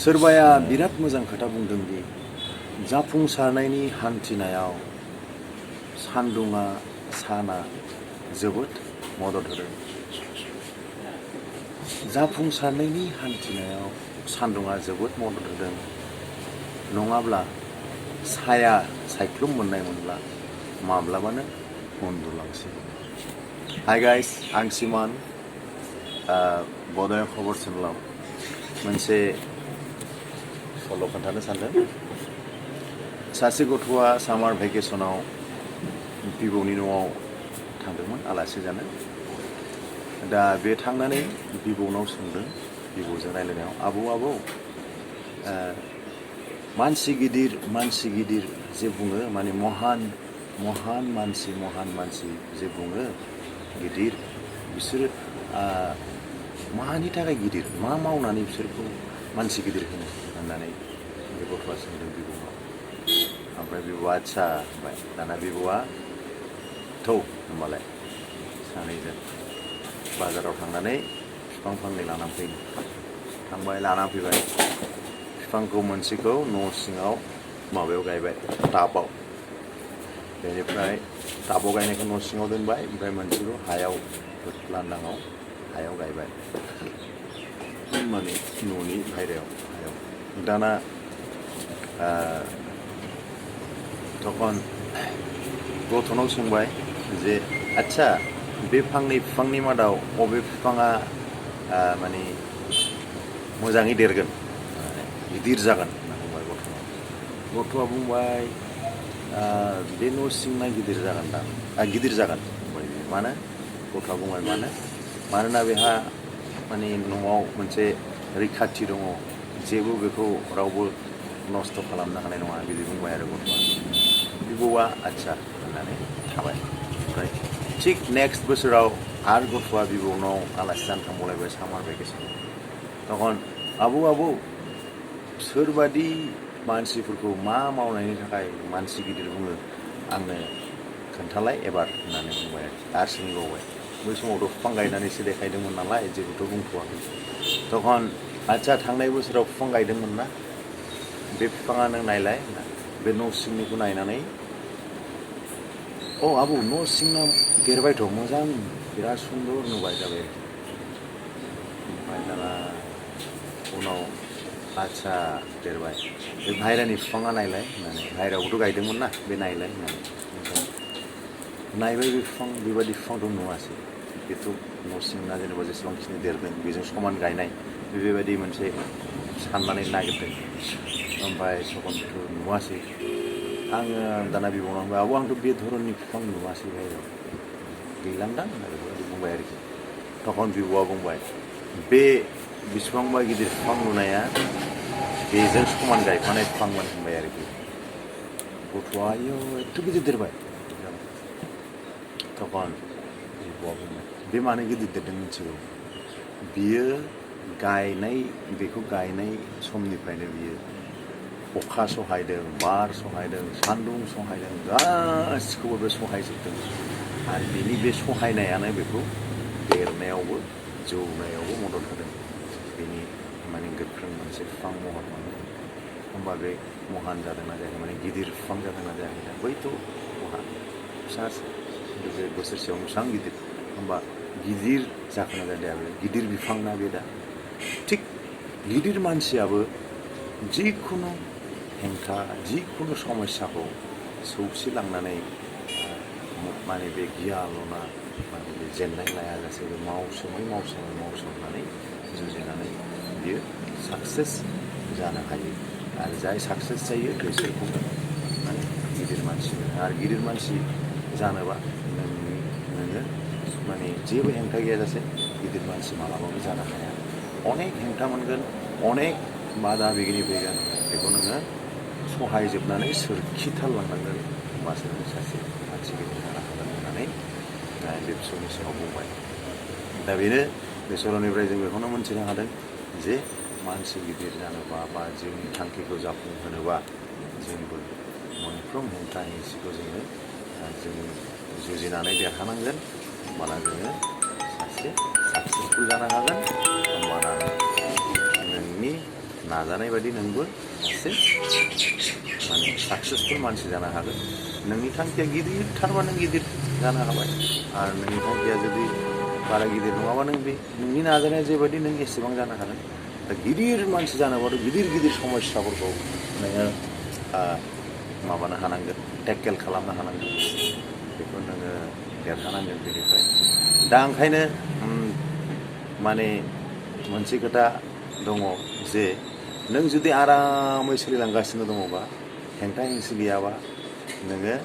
सोरबाया बिराद मोजां खोथा बुंदों दि जाफुंसारनायनि हान्थिनायाव सान्दुङा साना जोबोद मदद होदों। जाफुंसारनायनि हान्थिनायाव सान्दुङा जोबोद मदद होदों। नङाब्ला साया सायख्लुम मोननाय मोनब्ला माब्लाबानो उन्दुलांसै। हाय गाइस, आं सिमान बड'लेण्ड खबर चेनेलाव मोनसे सल' खोन्थानो सानदों। सासे गथ'आ सामार भेकेसनाव बिबौनि न'आव थांदोंमोन आलासि जानो। दा बे थांनानै बिबौनाव सोंदों, बिबौजों रायज्लायनायाव, आबौ मानसि गिदिर जे बुङो, माने महान मानसि जे बुङो गिदिर, बिसोरो मानि थाखाय गिदिर, मा मावनानै बिसोरखौ मानसि गिदिर होननानै बे गथ'आ सोंदों बिबौनाव। ओमफ्राय बिबौआ आदसा होनबाय। दाना बिबौआ थौ होनबालाय सानैजों बाजाराव थांनानै बिफां फांनै लानानै फैनो थांबाय, लाना फैबाय। बिफांखौ मोनसेखौ न' सिङाव माबायाव गायबाय, टाबाव। बेनिफ्राय टाबाव गायनायखौ न' सिङाव दोनबाय, ओमफ्राय मोनसेखौ हायाव, लांदाङाव हायाव गायबाय, माने न'नि बाहेरायाव हायाव। दाना तखन गथ'नाव सोंबाय जे आदसा बे फांनै बिफांनि मादाव बबे बिफाङा माने मोजाङै देरगोन, गिदिर जागोन होनना बुंबाय गथ'नाव। गथ'आ बुंबाय बे न' सिंना गिदिर जागोन बुंबाय। मानो? गथ'आ बुंबाय मानोना बेहा माने न'आव मोनसे रैखाथि दङ, जेबो बेखौ रावबो नस्थ' खालामनो हानाय नङा, बिदि बुंबाय आरो गथ'आ। बिबौआ आदसा होननानै थाबाय। ओमफ्राय थिग नेक्स्ट बोसोराव आरो गथ'आ बिबौनाव आलासि जानो थांबावलायबाय सामार भेकेसनाव। तखन आबौ सोरबादि मानसिफोरखौ मा मावनायनि थाखाय मानसि गिदिर बुङो आंनो खोन्थालाय एबार होननानै बुंबाय आरो सोंबावबाय। बै समावथ' बिफां गायनानैसो देखायदोंमोन नालाय, जेबोथ' बुंथ'वाखै। तखन आदसा थांनाय बोसोराव बिफां गायदोंमोन ना, बे बिफाङा नों नायलाय होनना। बे न' सिंनिखौ नायनानै, आबौ न' सिंना देरबायथ', मोजां, बिराद सुन्दर नुबाय जाबाय। ओमफ्राय दाना उनाव आदसा देरबाय, बे बाहेरानि बिफाङा नायलाय होननानै। बाहेरायावबोथ' गायदोंमोन ना, बे नायलाय होननानै। ओमफ्राय नायबाय, बे बेबादि बिफांथ' नुवासै। बेथ' न' सिंना जेनेबा जेसेबांखिनि देरदों बेजों समान गायनाय, बेबायदि मोनसे साननानै नागिरदों। ओमफ्राय तखनथ' नुवासै। आङो दाना बिबौनाव बुंबाय, आबौ आंथ' बे धरननि बिफां नुवासै बाहेरायाव, गैलांदां होननानै बेबायदि बुंबाय आरोखि। तखन बिबौआ बुंबाय, बे बेसेबांबा गिदिर बिफां नुनाया बेजों समान गायफानाय बिफांमोन होनबाय आरोखि। गथ'आ आयौ एथ' गिदिर देरबाय। तखन बिबौआ बुंबाय, बे मानो गिदिर देरदों मिथिगौ? बियो बेखौ गायनाय समनिफ्रायनो बियो अखा सहायदों, बार सहायदों, सान्दुं सहायदों, गासिखौबो बे सहायजोबदों। आरो बिनि बे सहायनायानो बेखौ देरनायावबो जौनायावबो मदद होदों। बेनि माने गोख्रों मोनसे बिफां महर मोनो। होमबा बे महान जादोंना जायाखै, माने गिदिर बिफां जादोंना जायाखै? दा बैथ' बहा फिसासो, बे बोसोरसेयाव बेसेबां गिदिर, होमबा गिदिर जाखोना जाया? बे गिदिर बिफां ना बे दा? थिग गिदिर मानसियाबो जिखुनु हेंथा, जिखुनु समस्याखौ सौसिलांनानै माने बे गियाल'ना, माने बे जेननाय लायाजासे बे मावसोमनानै जुजिनानै बियो साक्सेस जानो हायो। आरो जाय साक्सेस जायो बिसोरखौनो माने गिदिर मानसि मोनो। आरो गिदिर मानसि जानोबा नोङो माने जेबो हेंथा गैयाजासे गिदिर मानसि मालाबाबो जानो हाया। अनेक हेंथा मोनगोन, अनेक बादा बिगिनि फैगोन, बेखौ नोङो सहायजोबनानै सोरखिथारलांनांगोन, होमबासो नों सासे मानसि गिदिर जानो हागोन होननानै बे फिसौनि सिगाङाव बुंबाय। दा बेनो, बे सल'निफ्राय जों बेखौनो मोनथिनो हादों जे मानसि गिदिर जानोबा बा जोंनि थांखिखौ जाफुंहोनोबा जोंबो मोनफ्रोम हेंथा हेंसिखौ जों जुजिनानै देरहानांगोन। होमबाना जोङो सासे साक्सेसफुल जानो हागोन। होमबाना नोंनि नाजानाय बायदि नोंबो सासे माने साक्सेसफुल मानसि जानो हागोन। नोंनि थांखिया गिदिरथारबा नों गिदिर जानो हाबाय आरो नोंनि थांखिया जुदि बारा गिदिर नङाबा नों बे नोंनि नाजानाया जेबायदि नों एसेबां जानो हागोन। दा गिदिर मानसि जानोबाथ' गिदिर गिदिर समस्याफोरखौ नोङो माबानो हानांगोन, टेकेल खालामनो हानांगोन, बेखौ नोङो देरहानांगोन बेनिफ्राय। दा ओंखायनो माने मोनसे खोथा दङ जे नों जुदि आरामै सोलिलांगासिनो दङबा, हेंथा हेंसि गैयाबा, नोङो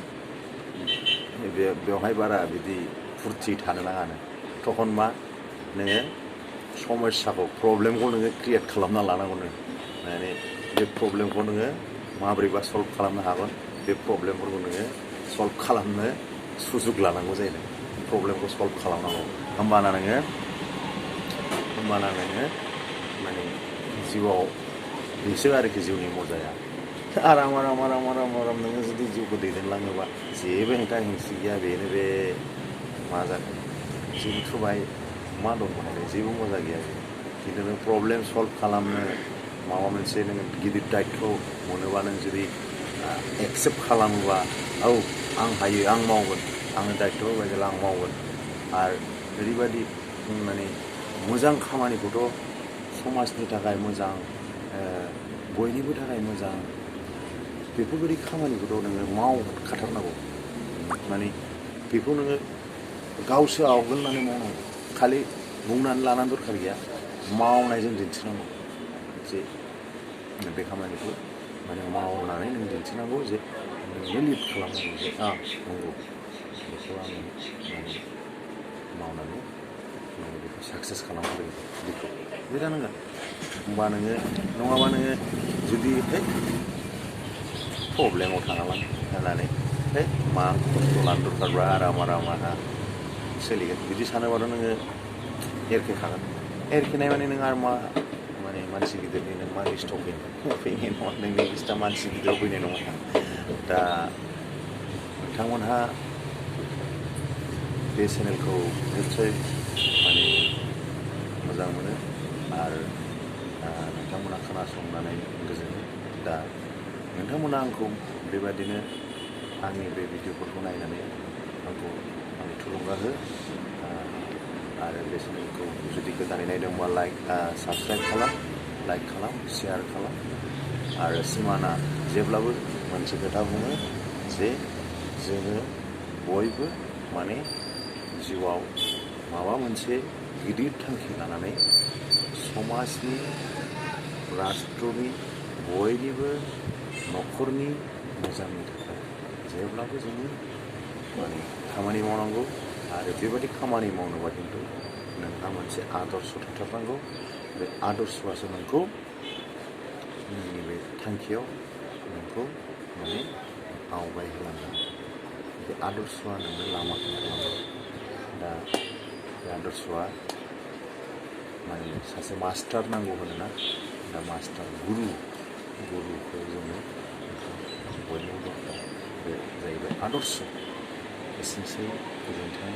बेवहाय बारा बिदि फुरथि थानो नाङानो। तखन मा नोङो समस्याखौ, प्रब्लेमखौ नोङो क्रियेट खालामना लानांगौनो। माने बे प्रब्लेमखौ नोङो माब्रैबा सल्भ खालामनो हागोन, बे प्रब्लेमफोरखौ नोङो सल्भ खालामनो सुजुग लानांगौ जाहैदों। प्रब्लेमखौ सल्भ खालामनांगौ। होमबाना नोङो माने जिउआव बेसो आरोखि जिउनि मजाया। आराम नोङो जुदि जिउखौ दैदेनलाङोबा जेबो हेंथा हेंसि गैया, बेनो बे मा जागोन जिउथ' बाहाय मा दं बाहायलाय, जेबो मजा गैया। खिन्थु नों प्रब्लेम सल्भ खालामनो माबा मोनसे नोङो गिदिर दायित्व मोनोबा, नों जुदि एक्सेप्ट खालामोबा, औ आं हायो, आं मावगोन, आंनो दायित्व होबाय जेला आं मावगोन। आरो ओरैबायदि माने मोजां खामानिखौथ' समाजनि थाखाय मोजां, बयनिबो थाखाय मोजां, बेफोरबायदि खामानिखौथ' नोङो मावखाथारनांगौ। माने बेखौ नोङो गावसो आवगोलनानै मावनांगौ। खालि बुंनानै लानानै दरखार गैया, मावनायजों दिन्थिनांगौ जे बे खामानिखौ माने मावनानै नों दिन्थिनांगौ जे नोंनो लिड खालामनांगौ जे नंगौ बेखौ आङो माने मावनानै माने बेखौ साक्सेस खालामनांगौ, बेखौ बे जानांगोन। होमबा नोङो, नङाबा नोङो जुदि प्रब्लेमाव थाङालां होननानै मा खस्थ' लानो दरखारब्रा, आराम आहा सोलिगोन बिदि सानोबाथ' नोङो एरखेखागोन। एरखेनाय माने नों आरो मा माने मानसि गिदिरनि नों मा लिस्टआव फैनाय नङा, नोंनि लिस्टआ मानसि गिदिराव फैनाय नङा। दा नोंथांमोनहा बे चेनेलखौ निस्सय माने मोजां मोनो आरो नोंथांमोना खोनासंनानै गोजोनो। दा नोंथांमोना आंखौ बेबादिनो आंनि बे भिडिअफोरखौ नायनानै आंखौ माने थुलुंगा हो। आरो बे चेनेलखौ जुदि गोदानै नायदोंबा साबस्क्राइब खालाम, लाइक खालाम, शेयार खालाम। आरो सिमाना जेब्लाबो मोनसे खोथा बुङो जे जोङो बयबो माने जिउआव माबा मोनसे गिदिर थांखि लानानै समाजनि, राष्ट्रनि, बयनिबो न'खरनि मोजांनि थाखाय जेब्लाबो जोङो माने खामानि मावनांगौ। आरो बेबायदि खामानि मावनोबा खिन्थु नोंहा मोनसे आदर्श थाथारनांगौ। बे आदर्शआसो नोंखौ नोंनि बे थांखियाव नोंखौ माने आवगायहोलांगोन। बे आदर्शआ नोंनो लामा खिन्थालांगोन। दा बे आदर्शआ माने सासे मास्टार नांगौ होनोना, दा मास्टार गुरुखौ जोङो बयनोबो दरकार। बे जाहैबाय आदर्श। एसेनोसै, गोजोन्थों।